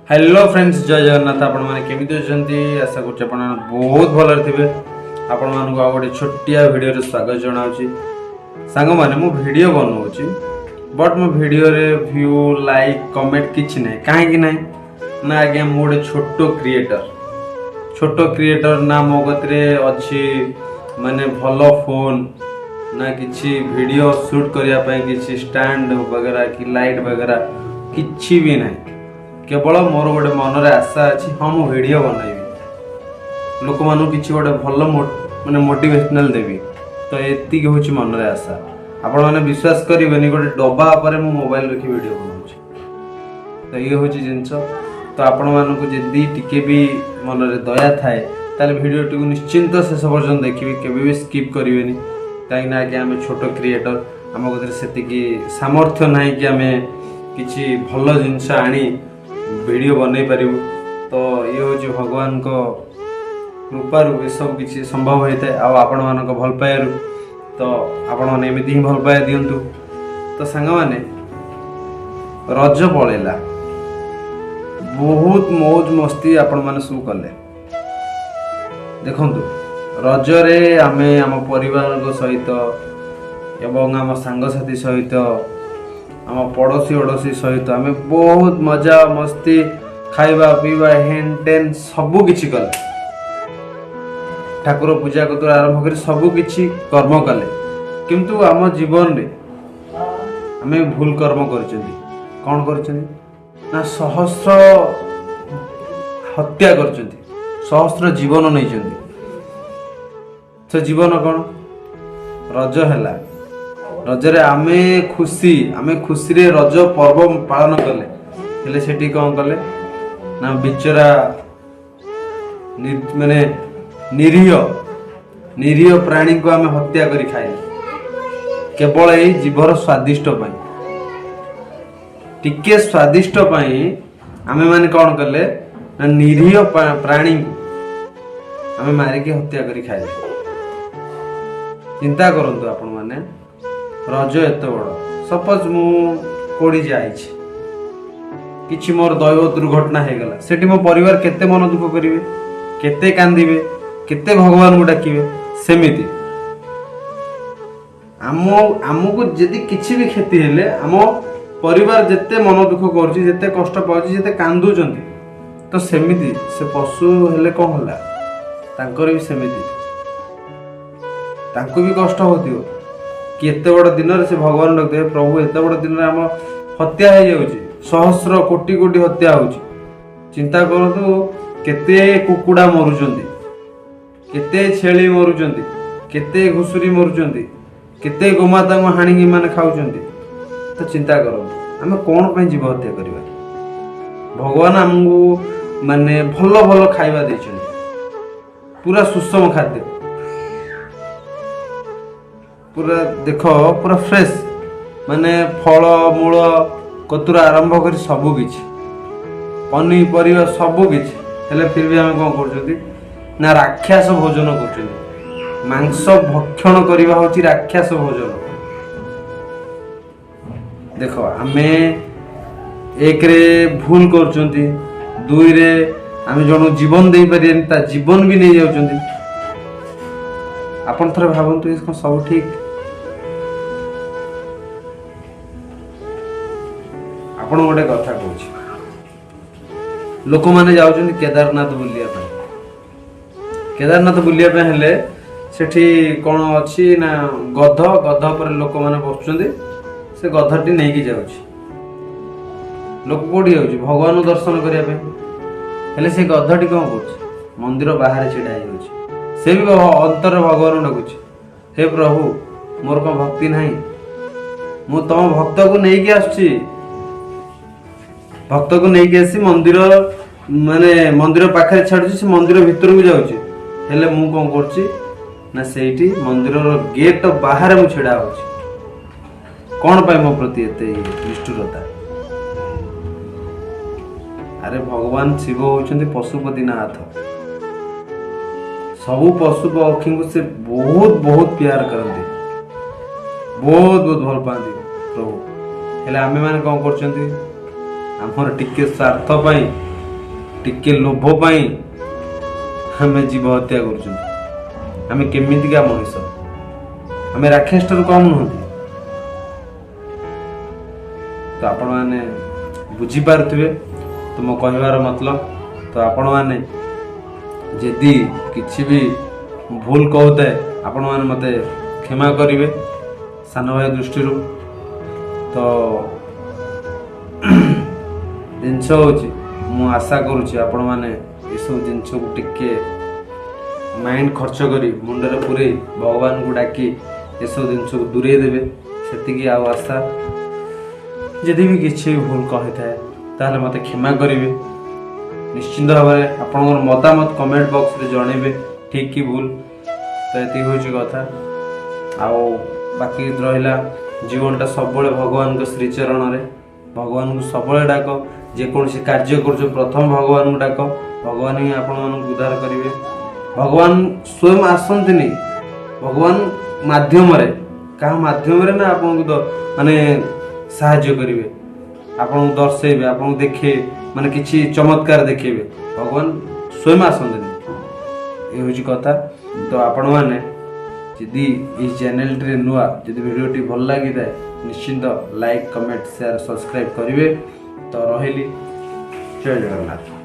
Hello friends, ଜୟ ଜଗନ୍ନାଥ। ଆପଣମାନେ କେମିତି ଅଛନ୍ତି? ଆଶା କରୁଛି ଆପଣମାନେ ବହୁତ ଭଲରେ ଥିବେ। ଆପଣମାନଙ୍କୁ ଆଉ ଗୋଟେ ଛୋଟିଆ ଭିଡ଼ିଓରେ ସ୍ୱାଗତ ଜଣାଉଛି। ସାଙ୍ଗମାନେ, ମୁଁ ଭିଡ଼ିଓ ବନଉଛି, ବଟ୍ ମୋ ଭିଡ଼ିଓରେ ଭ୍ୟୁ, ଲାଇକ୍, କମେଣ୍ଟ କିଛି ନାହିଁ। କାହିଁକି ନାହିଁ ନା ଆଜ୍ଞା, ମୁଁ ଗୋଟେ ଛୋଟ କ୍ରିଏଟର। ଛୋଟ କ୍ରିଏଟର ନା ମୋ କତିରେ ଅଛି ମାନେ ଭଲ ଫୋନ୍ ନା କିଛି ଭିଡ଼ିଓ ସୁଟ୍ କରିବା ପାଇଁ କିଛି ଷ୍ଟାଣ୍ଡ ବଗେରା କି ଲାଇଟ୍ ବଗେରା କିଛି ବି ନାହିଁ। କେବଳ ମୋର ଗୋଟେ ମନରେ ଆଶା ଅଛି, ହଁ, ମୁଁ ଭିଡ଼ିଓ ବନେଇବି, ଲୋକମାନଙ୍କୁ କିଛି ଗୋଟେ ଭଲ ମାନେ ମୋଟିଭେସନାଲ ଦେବି। ତ ଏତିକି ହେଉଛି ମନରେ ଆଶା। ଆପଣମାନେ ବିଶ୍ୱାସ କରିବେନି, ଗୋଟେ ଡବା ଉପରେ ମୁଁ ମୋବାଇଲ ରଖି ଭିଡ଼ିଓ ବନାଉଛି। ତ ଇଏ ହେଉଛି ଜିନିଷ। ତ ଆପଣମାନଙ୍କୁ ଯଦି ଟିକେ ବି ମନରେ ଦୟା ଥାଏ, ତାହେଲେ ଭିଡ଼ିଓଟିକୁ ନିଶ୍ଚିନ୍ତ ଶେଷ ପର୍ଯ୍ୟନ୍ତ ଦେଖିବେ, କେବେ ବି ସ୍କିପ୍ କରିବେନି। କାହିଁକିନା ଆଜ୍ଞା, ଆମେ ଛୋଟ କ୍ରିଏଟର, ଆମ କତିରେ ସେତିକି ସାମର୍ଥ୍ୟ ନାହିଁ କି ଆମେ କିଛି ଭଲ ଜିନିଷ ଆଣି ଭିଡ଼ିଓ ବନେଇ ପାରିବୁ। ତ ଇଏ ହେଉଛି ଭଗବାନଙ୍କ କୃପାରୁ ଏସବୁ କିଛି ସମ୍ଭବ ହୋଇଥାଏ ଆଉ ଆପଣମାନଙ୍କ ଭଲ ପାଇବାରୁ। ତ ଆପଣମାନେ ଏମିତି ହିଁ ଭଲ ପାଇବା ଦିଅନ୍ତୁ। ତ ସାଙ୍ଗମାନେ, ରଜ ପଳେଇଲା, ବହୁତ ମୌଜ ମସ୍ତି ଆପଣମାନେ ସବୁ କଲେ। ଦେଖନ୍ତୁ, ରଜରେ ଆମେ ଆମ ପରିବାରଙ୍କ ସହିତ ଏବଂ ଆମ ସାଙ୍ଗସାଥି ସହିତ, ଆମ ପଡ଼ୋଶୀ ଅଡ଼ୋଶୀ ସହିତ ଆମେ ବହୁତ ମଜା ମସ୍ତି, ଖାଇବା ପିଇବା, ହେନ୍ ଟେନ୍ ସବୁ କିଛି କଲେ। ଠାକୁର ପୂଜା କତୁରୁ ଆରମ୍ଭ କରି ସବୁ କିଛି କର୍ମ କଲେ। କିନ୍ତୁ ଆମ ଜୀବନରେ ଆମେ ଭୁଲ କର୍ମ କରିଛନ୍ତି। କ'ଣ କରିଛନ୍ତି ନା ସହସ୍ର ହତ୍ୟା କରିଛନ୍ତି, ସହସ୍ର ଜୀବନ ନେଇଛନ୍ତି। ସେ ଜୀବନ କ'ଣ? ରଜ ହେଲା, ରଜରେ ଆମେ ଖୁସି, ଆମେ ଖୁସିରେ ରଜ ପର୍ବ ପାଳନ କଲେ। ହେଲେ ସେଠି କ'ଣ କଲେ ନା ବିଚରା ମାନେ ନିରୀହ ନିରୀହ ପ୍ରାଣୀଙ୍କୁ ଆମେ ହତ୍ୟା କରି ଖାଇଲେ, କେବଳ ଏଇ ଜିଭର ସ୍ୱାଦିଷ୍ଟ ପାଇଁ। ଟିକେ ସ୍ୱାଦିଷ୍ଟ ପାଇଁ ଆମେ ମାନେ କ'ଣ କଲେ ନା ନିରୀହ ପ୍ରାଣୀଙ୍କୁ ଆମେ ମାରିକି ହତ୍ୟା କରି ଖାଇଲେ। ଚିନ୍ତା କରନ୍ତୁ ଆପଣମାନେ, ରଜ ଏତେ ବଡ଼, ସପୋଜ ମୁଁ କୋଉଠି ଯାଇଛି, କିଛି ମୋର ଦୈବ ଦୁର୍ଘଟଣା ହେଇଗଲା, ସେଠି ମୋ ପରିବାର କେତେ ମନ ଦୁଃଖ କରିବେ, କେତେ କାନ୍ଦିବେ, କେତେ ଭଗବାନଙ୍କୁ ଡାକିବେ। ସେମିତି ଆମକୁ ଯଦି କିଛି ବି କ୍ଷତି ହେଲେ ଆମ ପରିବାର ଯେତେ ମନ ଦୁଃଖ କରୁଛି, ଯେତେ କଷ୍ଟ ପାଉଛି, ଯେତେ କାନ୍ଦୁଛନ୍ତି, ତ ସେମିତି ସେ ପଶୁ ହେଲେ କ'ଣ ହେଲା, ତାଙ୍କର ବି ସେମିତି, ତାଙ୍କୁ ବି କଷ୍ଟ ହଉଥିବ କି ଏତେ ବଡ଼ ଦିନରେ ସେ ଭଗବାନ ଡାକୁଥିବେ, ପ୍ରଭୁ, ଏତେ ବଡ଼ ଦିନରେ ଆମ ହତ୍ୟା ହେଇଯାଉଛି, ସହସ୍ର କୋଟି କୋଟି ହତ୍ୟା ହଉଛି। ଚିନ୍ତା କରନ୍ତୁ, କେତେ କୁକୁଡ଼ା ମରୁଛନ୍ତି, କେତେ ଛେଳି ମରୁଛନ୍ତି, କେତେ ଘୁଷୁରୀ ମରୁଛନ୍ତି, କେତେ ଗୋମାତାଙ୍କୁ ହାଣିକି ମାନେ ଖାଉଛନ୍ତି। ତ ଚିନ୍ତା କରନ୍ତୁ, ଆମେ କ'ଣ ପାଇଁ ଜୀବ ହତ୍ୟା କରିବା? ଭଗବାନ ଆମକୁ ମାନେ ଭଲ ଭଲ ଖାଇବା ଦେଇଛନ୍ତି, ପୁରା ସୁଷମ ଖାଦ୍ୟ, ପୁରା ଦେଖ, ପୁରା ଫ୍ରେଶ, ମାନେ ଫଳ ମୂଳ କତୁରୁ ଆରମ୍ଭ କରି ସବୁ କିଛି, ପନିପରିବା ସବୁ କିଛି। ହେଲେ ଫିର ବି ଆମେ କ'ଣ କରୁଛନ୍ତି ନା ରାକ୍ଷସ ଭୋଜନ କରୁଛନ୍ତି। ମାଂସ ଭକ୍ଷଣ କରିବା ହେଉଛି ରାକ୍ଷସ ଭୋଜନ। ଦେଖ, ଆମେ ଏକରେ ଭୁଲ କରୁଛନ୍ତି, ଦୁଇରେ ଆମେ ଜଣକୁ ଜୀବନ ଦେଇପାରିବାନି, ତା ଜୀବନ ବି ନେଇଯାଉଛନ୍ତି। ଆପଣ ଥରେ ଭାବନ୍ତୁ, ଏ କ'ଣ ସବୁ ଠିକ? ଆପଣ ଗୋଟେ କଥା କହୁଛି, ଲୋକମାନେ ଯାଉଛନ୍ତି କେଦାରନାଥ ବୁଲିବା ପାଇଁ। କେଦାରନାଥ ବୁଲିବା ପାଇଁ ହେଲେ ସେଠି କ'ଣ ଅଛି ନା ଗଧ, ଗଧ ଉପରେ ଲୋକମାନେ ବସୁଛନ୍ତି, ସେ ଗଧଟି ନେଇକି ଯାଉଛି। ଲୋକ କୋଉଠି ଯାଉଛି? ଭଗବାନଙ୍କୁ ଦର୍ଶନ କରିବା ପାଇଁ। ହେଲେ ସେ ଗଧଟି କ'ଣ କରୁଛି? ମନ୍ଦିର ବାହାରେ ଛିଡ଼ା ହେଇଯାଉଛି। ସେ ବି ଅନ୍ତରରେ ଭଗବାନଙ୍କୁ ଡାକୁଛି, ହେ ପ୍ରଭୁ, ମୋର କ'ଣ ଭକ୍ତି ନାହିଁ? ମୁଁ ତମ ଭକ୍ତକୁ ନେଇକି ଆସୁଛି। ଭକ୍ତକୁ ନେଇକି ଆସି ମନ୍ଦିର ମାନେ ମନ୍ଦିର ପାଖରେ ଛାଡୁଛି, ସେ ମନ୍ଦିର ଭିତରକୁ ଯାଉଛି। ହେଲେ ମୁଁ କ'ଣ କରୁଛି ନା ସେଇଠି ମନ୍ଦିରର ଗେଟ୍ ବାହାରେ ମୁଁ ଛିଡ଼ା ହଉଛି। କ'ଣ ପାଇଁ ମୋ ପ୍ରତି ଏତେ ନିଷ୍ଠୁରତା? ଆରେ, ଭଗବାନ ଶିବ ହଉଛନ୍ତି ପଶୁପତିନାଥ। ସବୁ ପଶୁ ପକ୍ଷୀଙ୍କୁ ସେ ବହୁତ ବହୁତ ପ୍ୟାର କରନ୍ତି, ବହୁତ ବହୁତ ଭଲ ପାଆନ୍ତି ପ୍ରଭୁ। ହେଲେ ଆମେମାନେ କ'ଣ କରୁଛନ୍ତି? ଆମର ଟିକେ ସ୍ୱାର୍ଥ ପାଇଁ ଟିକେ ଲୋଭ ପାଇଁ ଆମେ ଜୀବ ହତ୍ୟା କରୁଛନ୍ତି। ଆମେ କେମିତିକା ମଣିଷ? ଆମେ ରାକ୍ଷସଠାରୁ କମ୍ ନୁହନ୍ତି। ତ ଆପଣମାନେ ବୁଝିପାରୁଥିବେ ତ ମୋ କହିବାର ମତଲବ। ତ ଆପଣମାନେ ଯଦି କିଛି ବି ଭୁଲ କହୁଥାଏ, ଆପଣମାନେ ମୋତେ କ୍ଷମା କରିବେ ସାନ ଭାଇ ଦୃଷ୍ଟିରୁ। ତ ଜିନିଷ ହେଉଛି, ମୁଁ ଆଶା କରୁଛି ଆପଣମାନେ ଏସବୁ ଜିନିଷକୁ ଟିକେ ମାଇଣ୍ଡ ଖର୍ଚ୍ଚ କରି, ମୁଣ୍ଡରେ ପୂରେଇ, ଭଗବାନଙ୍କୁ ଡାକି ଏସବୁ ଜିନିଷକୁ ଦୂରେଇ ଦେବେ, ସେତିକି ଆଉ ଆଶା। ଯଦି ବି କିଛି ଭୁଲ କହିଥାଏ, ତାହେଲେ ମୋତେ କ୍ଷମା କରିବେ। ନିଶ୍ଚିନ୍ତ ଭାବରେ ଆପଣଙ୍କର ମତାମତ କମେଣ୍ଟ ବକ୍ସରେ ଜଣେଇବେ, ଠିକ୍ କି ଭୁଲ। ତ ଏତିକି ହେଉଛି କଥା। ଆଉ ବାକି ରହିଲା, ଜୀବନଟା ସବୁବେଳେ ଭଗବାନଙ୍କ ଶ୍ରୀଚରଣରେ। ଭଗବାନଙ୍କୁ ସବୁବେଳେ ଡାକ। ଯେକୌଣସି କାର୍ଯ୍ୟ କରୁଛ, ପ୍ରଥମ ଭଗବାନଙ୍କୁ ଡାକ। ଭଗବାନ ହିଁ ଆପଣମାନଙ୍କୁ ଉଦ୍ଧାର କରିବେ। ଭଗବାନ ସ୍ୱୟଂ ଆସନ୍ତିନି, ଭଗବାନ ମାଧ୍ୟମରେ, କାହା ମାଧ୍ୟମରେ ନା ଆପଣଙ୍କୁ ମାନେ ସାହାଯ୍ୟ କରିବେ, ଆପଣଙ୍କୁ ଦର୍ଶେଇବେ, ଆପଣଙ୍କୁ ଦେଖେଇବେ, ମାନେ କିଛି ଚମତ୍କାର ଦେଖେଇବେ। ଭଗବାନ ସ୍ୱୟଂ ଆସନ୍ତିନି। ଏ ହେଉଛି କଥା। ତ ଆପଣମାନେ ଯଦି ଏଇ ଚ୍ୟାନେଲଟିରେ ନୂଆ, ଯଦି ଭିଡ଼ିଓଟି ଭଲ ଲାଗିଥାଏ, ନିଶ୍ଚିନ୍ତ ଲାଇକ୍, କମେଣ୍ଟ, ସେୟାର, ସବସ୍କ୍ରାଇବ୍ କରିବେ। ତ ରହିଲି, ଜୟ ଜଗନ୍ନାଥ।